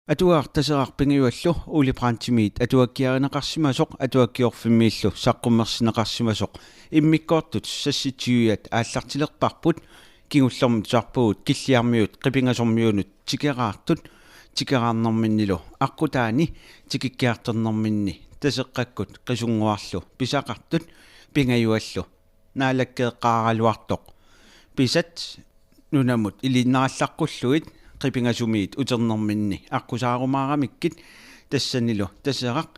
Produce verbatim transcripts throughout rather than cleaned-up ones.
Atuagaq Taseraq pingajuallu Ole Brandtimit atuakkiarineqarsimasoq Atuakkiorfimmiillu saqqummersinneqarsimasoq immikkoortut seksogtyviat aallartilerparput. Kingullermik tusarpugut Killiarmiut Qipingasormiunut tikeraartut, tikeraarnerminnilu aqqutaani tikikkiartornerminni Taseqqakkut Qisunnguarlu pisaqartut pingajuallu naalakkeeqqaaraluartoq pisat nunamut iliinnarallaqqullugit Qipingasumiit uternerminni aqqusaarumaaramikku tassanilu Taseraq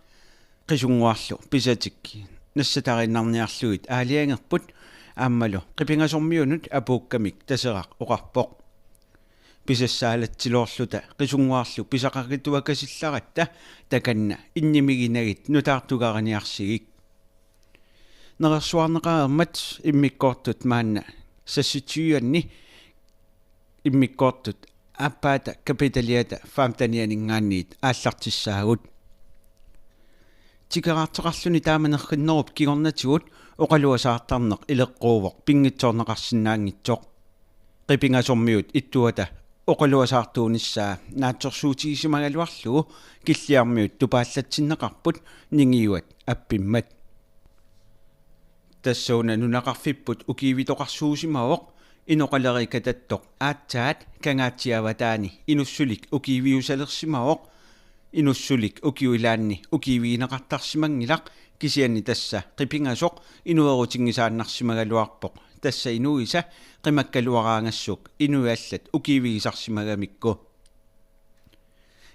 Qisunnguarlu pisatik nassatariinnarniarlugit aalajangerput aammalu Qipingasormiunut apuukkamik Taseraq oqarpoq: Pisassaalatsiloorluta Qisunnguarlu pisaqarituakasillaratta takanna innimiginagit nutaartugariniarsigik. Nerersuarneqareermat immikkoortut maanna seksogtyvianni immikkoortut aappaata kapitaliata femtenianinngaanniit aallartissaagut. Tikeraartoqarluni taama nerrinnerup kingornatigut oqaluasaartarneq ileqquuvoq pinngitsoorneqarsinnaanngitsoq. Qipingasormiut ittuata oqaluasaartuunissaa naatsorsuutigisimagaluarlugu Killiarmiut tupaallatsinneqarput ningiuat appimmat. Tassuuna nunaqarfipput ukiivitoqarsuusimavoq, inoqaleriikkatattoq aatsaat Kangaatsiaq avataani inussulik ukiiviusalersimavoq. Inussulik ukiup ilaanni ukiivigineqartarsimanngilaq, kisianni tassa Qipingasoq inuerutinngisaannarsimagaluarpoq, tassa inuisa qimakkaluaraangassuk inuit allat ukiivigisarsimagamikku.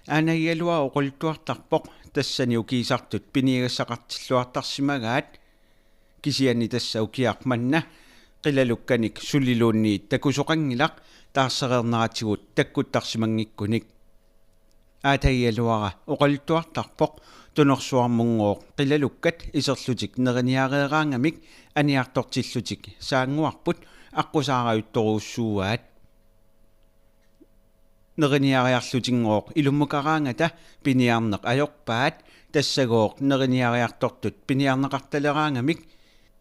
Aanagigaluaq oqaluttuartarpoq tassani ukiisartut piniagassaqartilluartarsimagaat, kisianni tassa ukiaq manna qilalukkanik suliluunniit takusoqanngilaq taarsereerneratigut takkuttarsimanngikkunik. Aatagigaluara oqaluttuartarpoq tunorsuarmunngooq qilalukkat iserlutik neriniareeraangamik aniartortillutik saannguarput aqqusaarajuttorujussuuaat. Neriniariarlutinngooq ilummukaraangata piniarneq ajorpaat, tassagooq neriniariartortut piniarneqartaleraangamik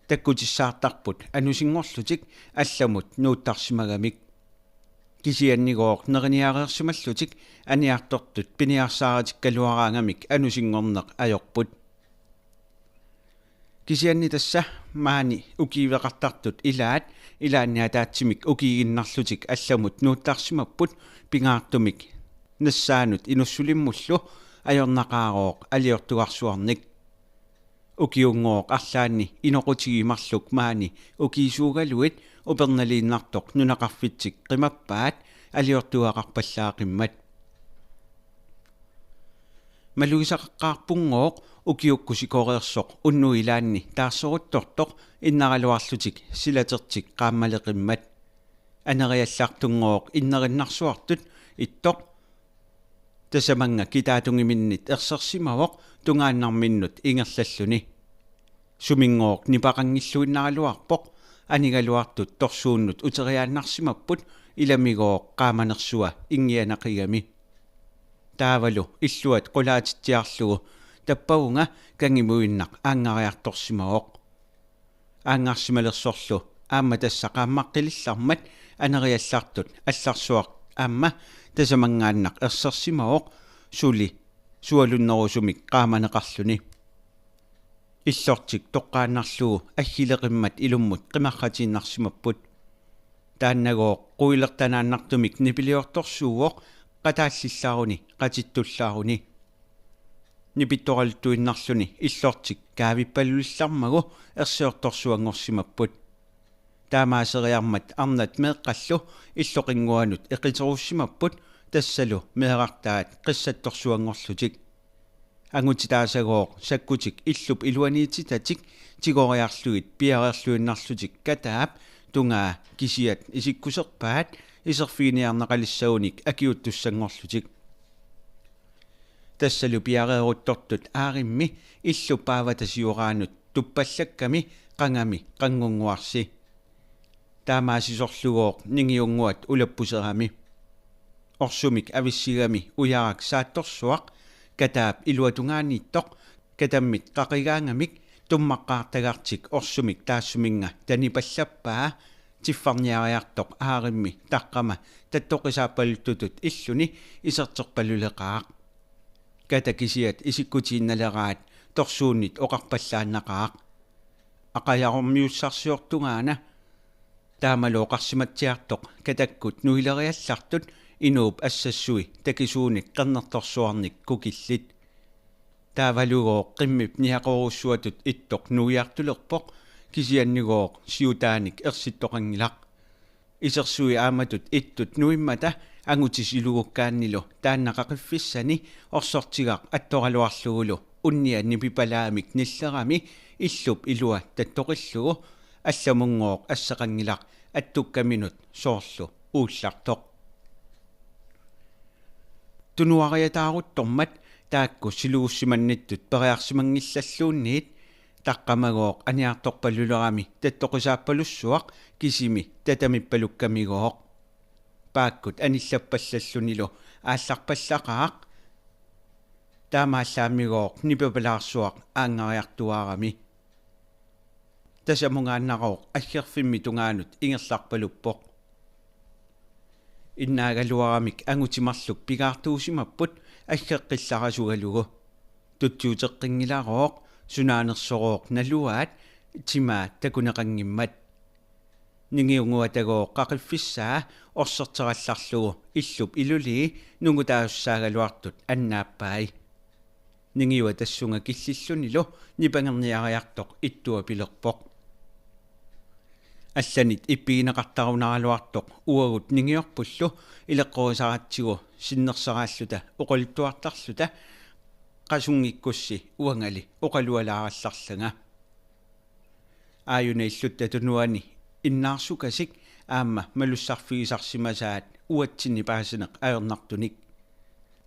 takkutissaartarput anusinngorlutik allamut nuuttarsimagamik. Kisiannigooq neriniareersimallutik aniartortut piniarsaaritikkaluaraangamik anusinngorneq ajorput. Kisianni tassa maani ukiiveqartartut ilaat ilaanni ataatsimik ukiiginnarlutik allamut nuuttarsimapput pingaartumik nassaanut inussulimmullu ajornaqaarooq aliortugarsuarnik. Ukiunngooq arlaanni inoqutigiit marluk maani ukiisuugaluit upernaliinnartoq nunaqarfitsik qimappaat aliortugaqarpallaaqimmat. Malugisaqaqqaarpunngooq ukiukkut sikoreersoq unnuk ilaanni taarseruttortoq innaraluarlutik silatertik qaammaleqimmat. Aneriallartunngooq innerinnarsuartut ittoq tasamannga kitaatungiminniit ersersimavoq tungaannarminnut ingerlalluni. Suminngooq nipaqanngilluinnaraluarpoq, anigaluartut torsuunnut uteriaannarsimapput ilamigooq qaamanersua inngianaqigami. Taavalu illuat qulaatitsiarlugu tappavunga kangimuinnaq aanngariartorsimavoq. Aanngarsimalersorlu aamma tassa qaammaqqilillarmat aneriallartut allarsuaq aamma tasamanngaannaq ersersimavoq suli sualunnerusumik qaamaneqarluni. Illortik toqqaannarlugu aggileqimmat ilummut qimarratiinnarsimapput. Taannagooq quilertanaannartumik nipiliortorsuuvoq qataallillaruni qatittullaruni. Nipittoraluttuinnarluni illortik kaavippalulillarmagu ersiortorsuanngorsimapput. Taamaaseriarmat arnat meeqqallu illoqinnguanut eqiterussimapput, tassalu meerartaat qissattorsuanngorlutik. Angutitaasagooq sakkutik illup iluaniititatik tigoriarlugit piareerluinnarlutik kataap tungaa kisiat isikkuserpaat iserfiginiarneqalissagunik akiuuttussanngorlutik. Tassalu piareeruttortut aarimmi illup paavata sioraanut tuppallakkami qangami qanngunnguarsi. Taamaasisorlugooq ningiunnguat ulappuserami. Orsumik avissigami ujarak saattorsuaq kataap iluatungaaniittoq katammit qaqigaangamik tummaqqaartagartik orsumik taassuminnga tanipallappaa, tiffarniariartoq aarimmi taqqama tattoqisaappaluttutut illuni iserterpaluleqaaq. Kata kisiat isikkutiinnaleraat torsuunit oqarpallaannaqaaq: Aqajarormiussarsiortungaana. Taamalu oqarsimatsiartoq katakkut nuileriallartut inuup assassui takisuunik qernertorsuarnik kukillit. Taavalugooq qimmip niaqorussuatut ittoq nuiartulerpoq, kisiannigooq siutaanik ersittoqanngilaq. Isersui aamatut ittut nuimmata angutisilugukkaannilu taanna qaqiffissani orsortigaq attoraluarlugulu unnia nipipalaamik nillerami illup ilua tattoqillugu. Allamunngooq asseqanngilaq attukkaminut soorlu uullartoq. Tunuariataaruttormat taakku silugussimannittut periarsimanngillalluunniit taqqamagooq aniartorpalulerami tattoqisaappalussuaq kisimi tatamippalukkamigooq. Paakkut anillappallallunilu aallarpallaqaaq. Taamaallaamigooq nipipalaarsuaq aanngariartuaarami. Tasamungaannarooq aggerfimmi tungaanut ingerlarpaluppoq. Innaagaluaramik angutit marluk pigaartuusimapput aggeqqillarasugalugu. Tutsiuteqqinngilarooq, sunaanersorooq naluaat timaa takuneqanngimmat. Ningiunnguatagooq qaqiffissaa orserterallarlugu illup ilulii nungutaasussaagaluartut annaappai. Ningiua tassunga killillunilu nipangerniariartoq ittua pilerpoq: Allanit ippigineqartarunaraluartoq uagut ningiorpullu ileqqorisaratsigu sinnerseraalluta oqaluttuartarluta, qasunngikkussi uangali oqalualaarallarlanga. Aajuna illutta tunuani innaarsukasik aamma malussarfigisarsimasaat uatsinni paasineq ajornartunik.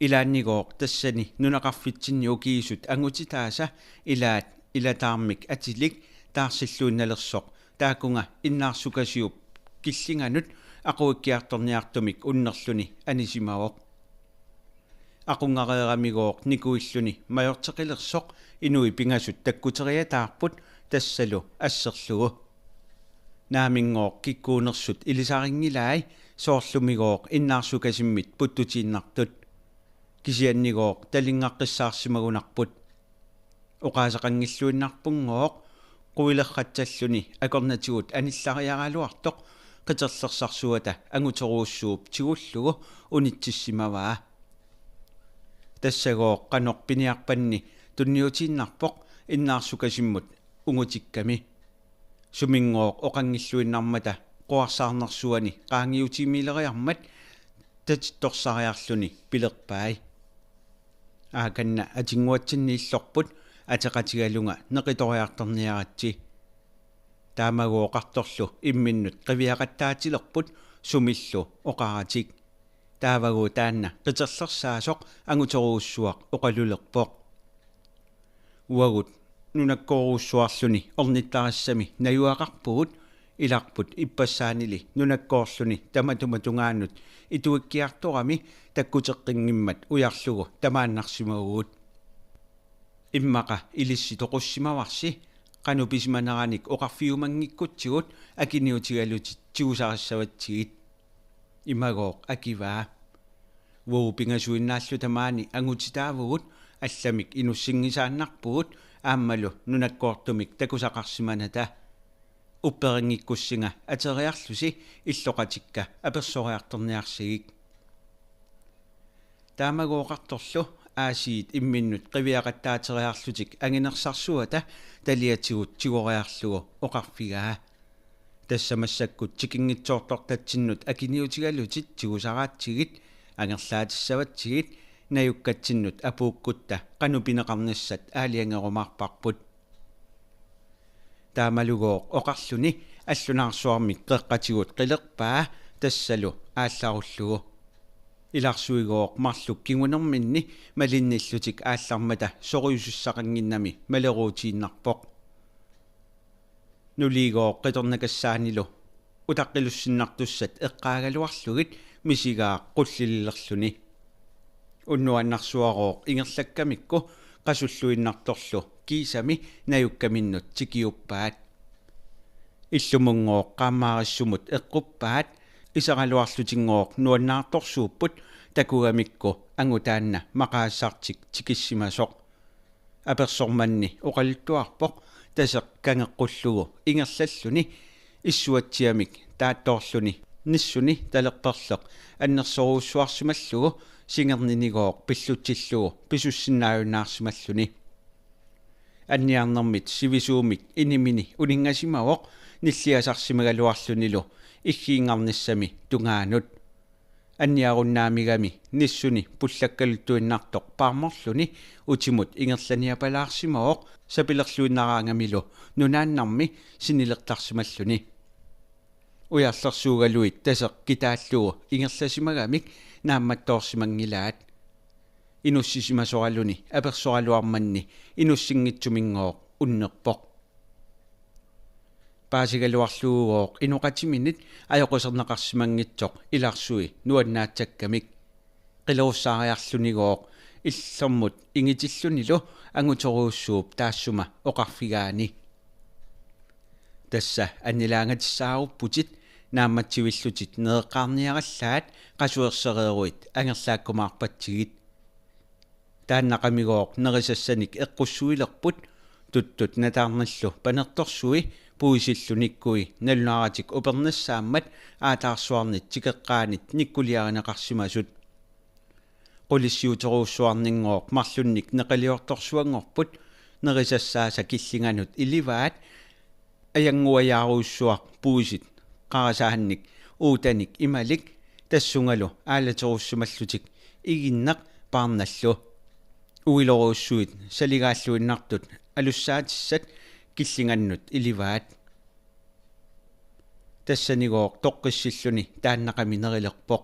Ilaannigooq tassani nunaqarfitsinni ukiisut angutitaasa ilaat ilataarmik atilik taarsilluinnalersoq taakkunga innaarsukasiup killinganut aquikkiartorniartumik unnerluni anisimavoq. Aqunngareeramigooq nikuilluni majorteqilersoq inuit pingasut takkuteriataarput tassalu asserlugu. Naaminngooq kikkuunersut ilisarinngilaat, soorlumigooq innaarsukasimmit puttutiinnartut. Kisiannigooq talinngaqqissaarsimagunarput. Oqaaseqanngilluinnarpunngooq quilerratsalluni akornatigut anillariaraluartoq qiterlersarsuata anguterujussuup tigullugu unitsissimavaa. Tassagooq qanoq piniarpanni tunniutiinnarpoq innaarsukasimmut ungutikkami. Suminngooq oqanngilluinnarmata quarsaarnersuani qaangiutiimileriarmat tatittorsariarluni pilerpai: Aakanna atinnguatsinni illorput, ateqatigalunga neqitoriartorniaritsi. Taamagooqartorlu imminnut qiviaqattaatilerput sumillu oqaratik. Taavagooq taanna qiterlersaasoq anguterujussuaq oqalulerpoq: Uagut nunakkoorujussuarluni ornittarissami najugaqarpugut, ilarput ippassaanili nunakkoorluni tamatuma tungaanut ituikkiartorami takkuteqqinngimmat ujarlugu tamaannarsimavugut. Immaqa ilissi toqussimavarsi, qanoq pisimaneranik oqarfiumanngikkutsigit akiniutigalutit tigusarissavatsigit. Imagooq akivaa: Uagut pingasuinnaalluta maani angutitaavugut, allamik inussinngisaannarpugut aammalu nunakkoortumik takusaqarsimanata. Upperinngikkussinga ateriarlusi illoqatikka apersoriartorniarsigik. Taamagooqartorlu aasiit imminnut qiviaqattaateriarlutik anginersarsuata taliatigut tigoriarlugu oqarfigaa: Tassa massakkut tikinngitsoortortatsinnut akiniutigalutit tigusaraatsigit, angerlaatissavatsigit, najukkatsinnut apuukkutta qanoq pineqarnissat aalajangerumaarparput. Taamalugooq oqarluni allunaarsuarmik qeqqatigut qilerpaa tassalu aallarullugu. Ilarsuigooq marluk kingunerminni malinnillutik aallarmata soriusissaqannginnami maleruutiinnarpoq. Nuliigooq qitornakassaanilu utaqqilussinnartussat eqqaagaluarlugit misigaaq qullililerluni. Unnuannarsuarooq ingerlakkamikku qasulluinnartorlu kiisami najukkaminnut tikiuppaat. Illumunngooq qaammaarissumut eqquppaat, iseraluarlutinngooq nuannaartorsuupput takugamikku angut taanna maqaasisartik tikissimasoq. Apersormanni oqaluttuarpoq taseq kangeqqullugu ingerlalluni issuatsiamik taattoorluni nissuni talerperleq annersorujussuarsimallugu singernigooq pillutsillugu pisussinnaajunnaarsimalluni. Anniarnermit sivisuumik inimini uninngasimavoq nilliasarsimagaluarlunilu iggiinngarnissami tungaanut. Anniarunnaamigami nissuni pullakkaluttuinnartoq paarmorluni utimut ingerlaniapalaarsimavoq sapilerluinnaraangamilu nunaannarmi sinilertarsimalluni. Ujarlersuugaluit taseq kitaallugu ingerlasimagamik naammattoorsimanngilaat. Inussisimasoraluni apersoraluarmanni inussinngitsuminngooq unnerpoq. Paasigaluarlugugooq inoqatiminit ajoquserneqarsimanngitsoq ilarsui nuannaattakkamik. Qilerussaariarlunigooq illermut ingitillunilu anguterujussuup taassuma oqarfigaani: Tassa annilaangatissaarupputit, naammatsivillutit nereqqaarniarallaat qasuersereeruit angerlaakkumaarpatsigit. Taannaqamigooq nerisassanik eqqussuilerput, tuttut nataarnillu panertorsui puisillu nikkui nalunaaratik upernassaammat aataarsuarnit tikeqqaanit nikkuliarineqarsimasut. Qulissiuterujussuarninngooq marlunnik neqiliortorsuanngorput, nerisassaasa killinganut ilivaat, ajannguajaarujussuaq puisit qarasaannik uutanik imalik tassungalu aalaterussimallutik iginneq paarnallu. Uilorujussuit saligaalluinnartut alussaatissat killingannut ilivaat. Tassanigooq toqqissilluni taannaqami nerilerpoq.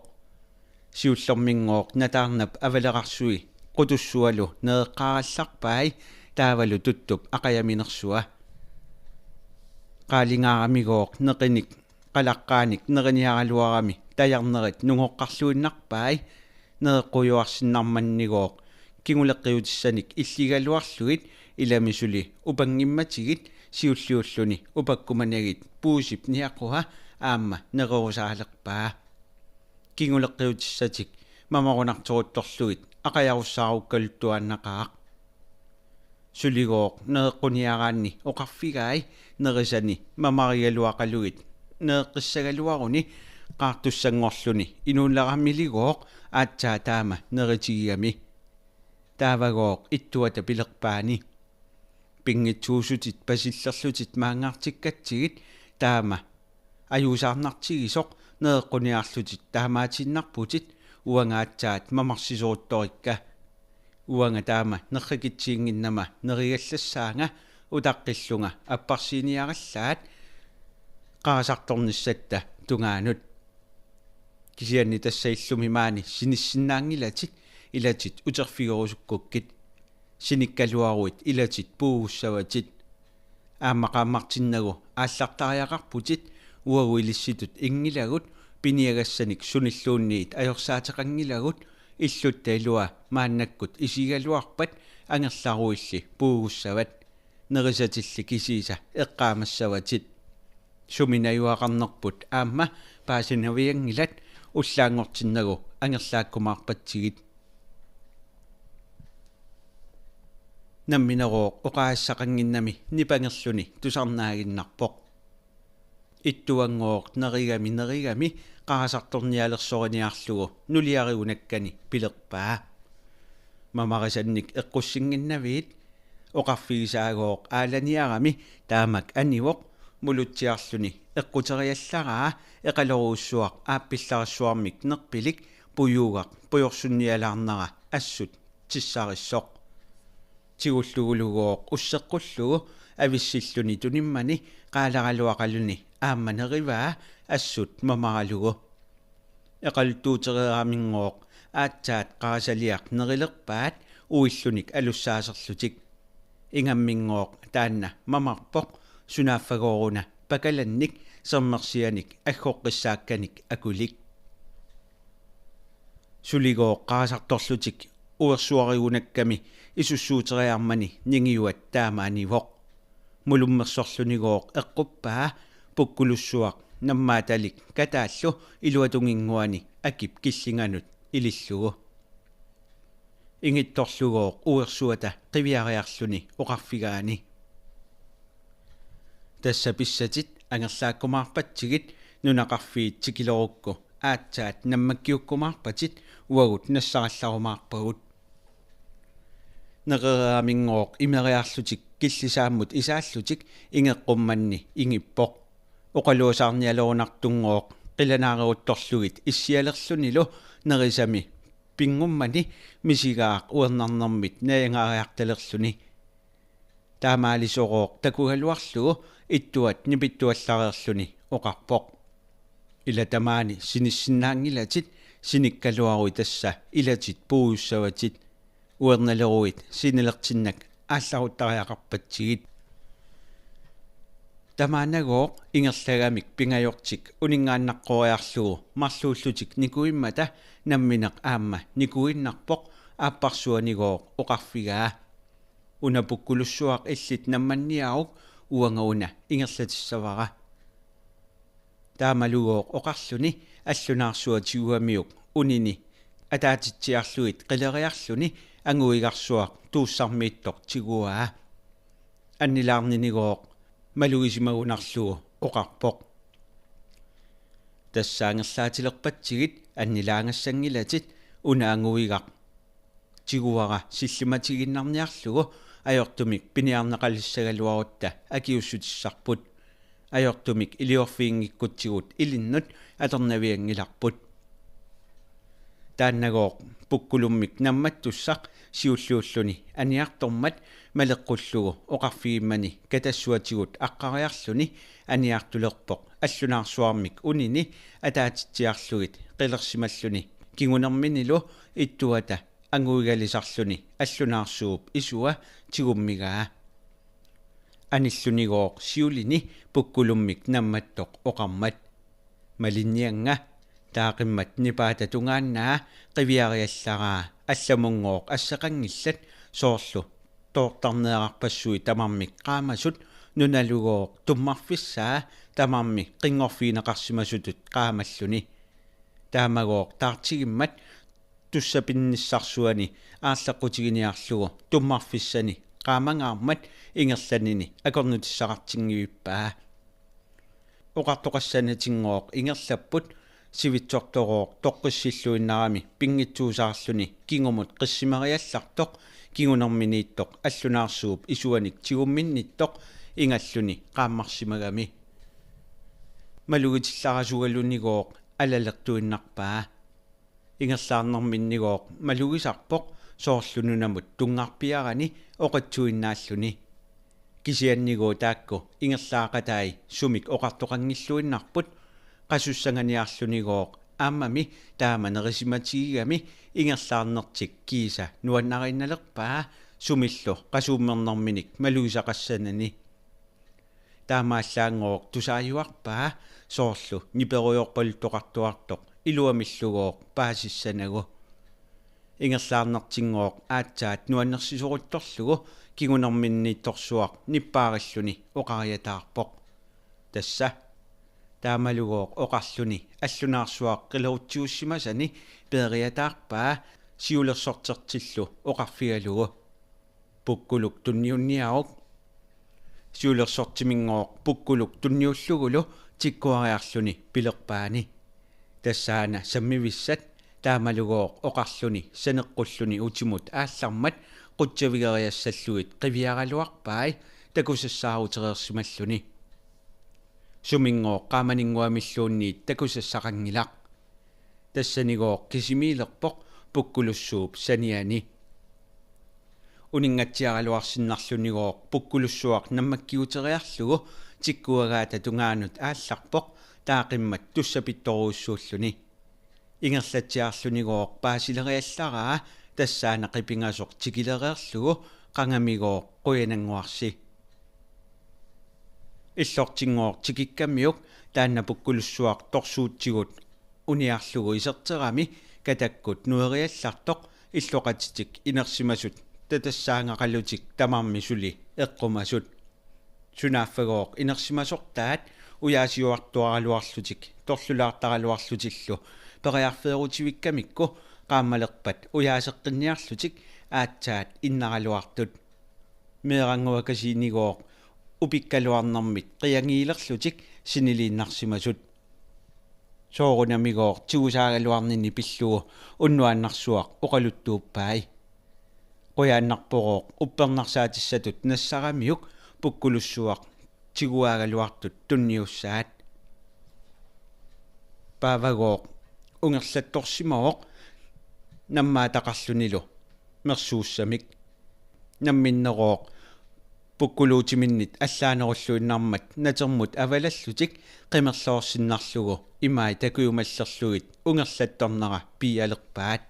Siullerminngooq nataarnap avaleqarsui qutussualu nereqqaarallarpai taavalu tuttup aqajaminersua. Qaalingaaramigooq neqinik qalaqqaanik neriniaraluarami tajarnerit nungoqqarluinnarpai. Nereqqujuarsinnarmannigooq kinguleqqiutissanik illigaluarlugit ilami suli upanngimmatigut siulliulluni upakkumanagit puisip niaqua aamma nererusaalerpaa. Kinguleqqiutissatik mamarunartoruttorlugit aqajarussaarukkaluttuaannaqaaq. Suligooq nereqquniaraanni oqarfigai nerisani mamarigaluaqalugit nereqqissagaluaruni qaartussanngorluni inuuleramiliugooq aatsaat taama neritigigami. Taavagooq ittuata pilerpaani: Pinngitsuusutit pasillerlutit maanngartikkatsigit taama ajuusaarnartigisoq nereqquniarlutit taamaatiinnarputit, uanga aatsaat mamarsisoruttorikka. Uanga taama nerrikitsiinnginnama nerigallassaanga utaqqillunga apparsiiniarallaat qarasartornissatta tungaanut. Kisianni tassa illumi maani sinissinnaanngilatit ilatit uterfigerusukkukkit. Sinikkaluaruit ilatit puugussavatit. Aamma qaammartinnagu aallartariaqarputit, uagut ilissitut inngilagut, piniagassanik sunilluunniit ajorsaateqanngilagut, illutta ilua maannakkut isigaluarpat angerlaruilli puugussavat. Nerisatilli kisiisa eqqaamassavatit. Sumi najugaqarnerput aamma paasinavianngilat, ullaanngortinnagu angerlaakkumaarpatsigit. Namminerooq oqaassaqannginnami nipangerluni tusarnaaginnarpoq. Ittuanngooq nerigami nerigami qarasartornialersoriniarlugu nuliarigunakkani pilerpaa: Mamarisannik eqqussinnginnaviit? Oqarfigisaagooq aalaniarami taamak anivoq, mulutsiarluni eqquteriallaraa eqalorujussuaq aappillarissuarmik nerpilik pujuugaq pujorsunnialaarnera assut tissarissoq. Tigullugulugooq usseqqullugu avissilluni tunimmani qaaleraluaqaluni aamma nerivaa assut mamaralugu. Eqaluttuutereeraminngooq aatsaat qarasaliaq nerilerpaat uillunik alussaaserlutik. Ingamminngooq taanna mamarpoq, sunaaffagooruna pakalannik sermersianik aggoqqissaakkanik akulik. Suligooq qarasartorlutik uersuarigunakkami isussuuteriarmani ningiuat taama anivoq. Mulummersorlunigooq eqquppaa pukkulussuaq nammaatalik kataallu iluatunginnguani akip killinganut ilillugu. Ingittorlugooq uersuata qiviariarluni oqarfigaani: Tassa pissatit, angerlaakkumaarpatsigit, nunaqarfiit tikilerukku aatsaat nammakkiukkumaarpatit, uagut nassarallarumaarpagut. Nerereeraminngooq imeriarlutik killisaammut isaallutik ingeqqummanni ingippoq. Oqaluusaarnialerunartunngooq qilanaareruttorlugit issialerlunilu nerisami pinngummani misigaaq uernarnermit najangariartalerluni. Taamaalisorooq takugaluarlugu ittuat nipittuallareerluni oqarpoq: Ila tamaani sinissinnaanngilatit, sinikkaluaruit tassa ilatit puujussavatit. Uernaleruit sinilertinnak aallaruttariaqarpatsigit. Tamaanagooq ingerlagamik pingajortik uninngaannaqqoriarlugu marluullutik nikuimmata nammineq aamma nikuinnarpoq, aapparsuanigooq oqarfigaa: Una Pukkulussuaq illit nammanniaruk, uanga una ingerlatissavara. Taamalugooq oqarluni allunaarsuaq tigugamiuk unini ataatitsiarlugit qileriarluni anguigarsuaq tuussarmiittoq tiguaa. Annilaarninigooq malugisimagunarlugu oqarpoq: Tassa angerlaatilerpatsigit annilaagassanngillat, una anguigaq tiguara sillimatigiinnarniarlugu ajortumik piniarneqalissagaluarutta akiuussutissarput. Ajortumik iliorfiginngikkutsigut ilinnut atornavianngilarput. Taannagooq Pukkulummik nammattussaq siulliulluni aniartormat maleqqullugu oqarfigimmani katassuatigut aqqariarluni aniartulerpoq allunaarsuarmik unini ataatitsiarlugit qilersimalluni kingunerminilu ittuata anguigalisarluni allunaarsuup isua tigummigaa. Anillunigooq siulini Pukkulummik nammattoq oqarmat: Malinniannga, taaqimmat nipaata tungaannaa qiviariallaraa, allamunngooq asseqanngillat, soorlu toortarneerarpassui tamarmik qaamasut, nunalugooq tummarfissaa tamarmi qinngorfigineqarsimasutut qaamalluni. Taamagooq taartigimmat tussapinnissarsuani aarleqqutiginiarlugu tummarfissani qaamangaarmat ingerlanini akornutissaqartinngivippaa. Oqartoqassanatinngooq ingerlapput, sivitsortorooq toqqissilluinnarami pinngitsuusaarluni kingumut qissimeriallartoq kingunerminiittoq allunaarsuup isuanik tigumminnittoq ingalluni qaammarsimagami. Malugitillarasugalunigooq alalertuinnarpaa. Ingerlaarnerminnigooq malugisarpoq soorlu nunamut tunngarpiarani oqitsuinnaalluni. Kisiannigooq taakku ingerlaaqatai sumik oqartoqanngilluinnarput, qasussanganiarlunigooq aammami taama nerisimatigigami ingerlaarnertik kiisa nuannariinnalerpaa sumillu qasuummernerminik malugisaqassanani. Taamaallaanngooq tusaajuarpaa soorlu niperujoorpaluttoqartuartoq iluamillugooq paasissanagu. Ingerlaarnertinngooq aatsaat nuannersisoruttorlugu kingunerminiittorsuaq nippaarilluni oqariataarpoq: Tassa. Taamalugooq oqarluni allunaarsuaq qilerutsiussimasani peeriataarpaa siulersortertillu oqarfigalugu: Pukkuluk tunniunniaruk. Siulersortiminngooq Pukkuluk tunniullugulu tikkuariarluni pilerpaani: Tassaana sammivissat. Taamalugooq oqarluni saneqqulluni utimut aallarmat qutsavigeriassallugit qiviaraluarpai takusassaarutereersimalluni. Suminngooq qaamaninnguamilluunniit takusassaqanngilaq. Tassanigooq kisimiilerpoq Pukkulussuup saniani. Uninngatsiaraluarsinnarlunigooq Pukkulussuaq nammakkiuteriarlugu tikkuagaata tungaanut aallarpoq taaqimmat tussapittorujussuulluni. Ingerlatsiarlunigooq paasileriallaraa tassaana qipingasoq tikilereerlugu qangamigooq qujanannguarsi. Illortinngooq tikikkamiuk taanna Pukkulussuaq torsuutsigut uniarlugu iserterami katakkut nueriallartoq illoqatitik inersimasut tatassaangaqalutik tamarmi suli eqqumasut. Sunaaffagooq inersimasortaat ujaasiuartuaraluarlutik torlulaartaraluarlutillu periarfeerutivikkamikku qaammalerpat ujaaseqqinniarlutik aatsaat innaraluartut. Meerannguakasiinigooq upikkaluarnermit qiangiilerlutik siniliinnarsimasut. Soorunamigooq tigusaagaluarnini pillugu unnuaannarsuaq oqaluttuuppai. Qujaannarporooq uppernarsaatissatut nassaramiuk pukkulussuaq tiguaagaluartut tunniussaat. Paavagooq ungerlattorsimavoq nammaataqarlunilu mersuussamik. Namminnerooq pukkuluutiminnit allaanerulluinnarmat natermut avalallutik qimerloorsinnarlugu imai takujumallerlugit ungerlattornera piialerpaat.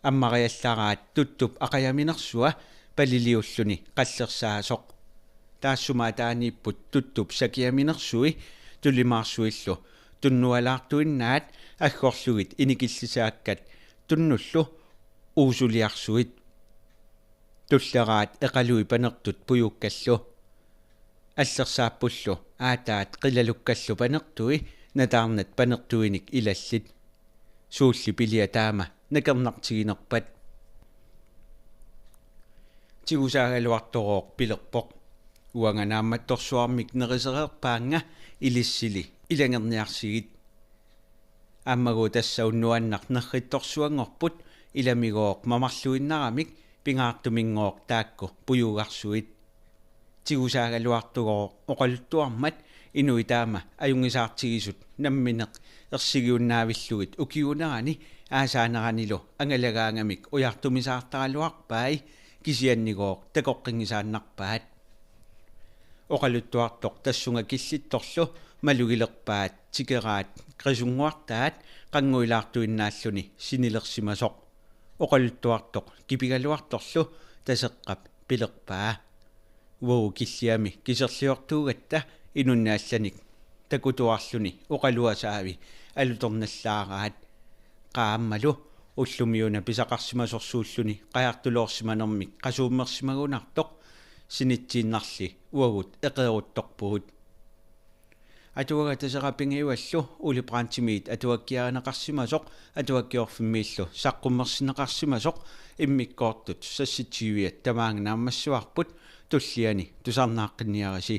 Ammariallaraat tuttup aqajaminersua paliliulluni qallersaasoq. Taassuma ataaniipput tuttup sakiaminersui tulimaarsuillu tunnualaartuinnaat aggorlugit inikillisaakkat tunnullu uusuliarsuit. Tulleraat eqalui panertut pujukkallu. Allersaappullu aataat qilalukkallu panertui nataarnat panertuinik ilallit. Suulli pilia taama nakernartiginerpat. Tigusaagaluartorooq pilerpoq: Uanga naammattorsuarmik nerisereerpaannga, ilissili ilanngerniarsigit. Aammagu tassa unnuannaq nerrittorsuanngorput, ilamigooq mamarluinnaramik pingaartuminngooq taakku pujugarsuit. Tigusaagaluartugooq oqaluttuarmat inuit taama ajunngisaartigisut nammineq ersigiunnaavillugit ukiuunerani aasaaneranilu angalagaangamik ujartumisaartaraluarpai, kisiannigooq takoqqinngisaannarpaat. Oqaluttuartoq tassunga killittorlu malugilerpaat tikeraat qisunnguartaat qannguilaartuinnaalluni sinilersimasoq. Oqaluttuartoq kipigaluartorlu Taseqqap pilerpaa: Uagut Killiami kiserliortuugatta inunnik allanik takutuarluni oqaluasaavi alutornallaaraat. Qaammalu ullumiuna pisaqarsimasorsuulluni qajartuloorsimanermik qasuummersimagunartoq sinitsiinnarli uagut eqeeruttorpugut. Atuagaq Taseraq pingajuallu Ole Brandtimit atuakkiarineqarsimasoq Atuakkiorfimmiillu saqqummersinneqarsimasoq immikkoortut seksogtyviat tamaanga naammassivarput, tulliani tusarnaaqqinniarisi.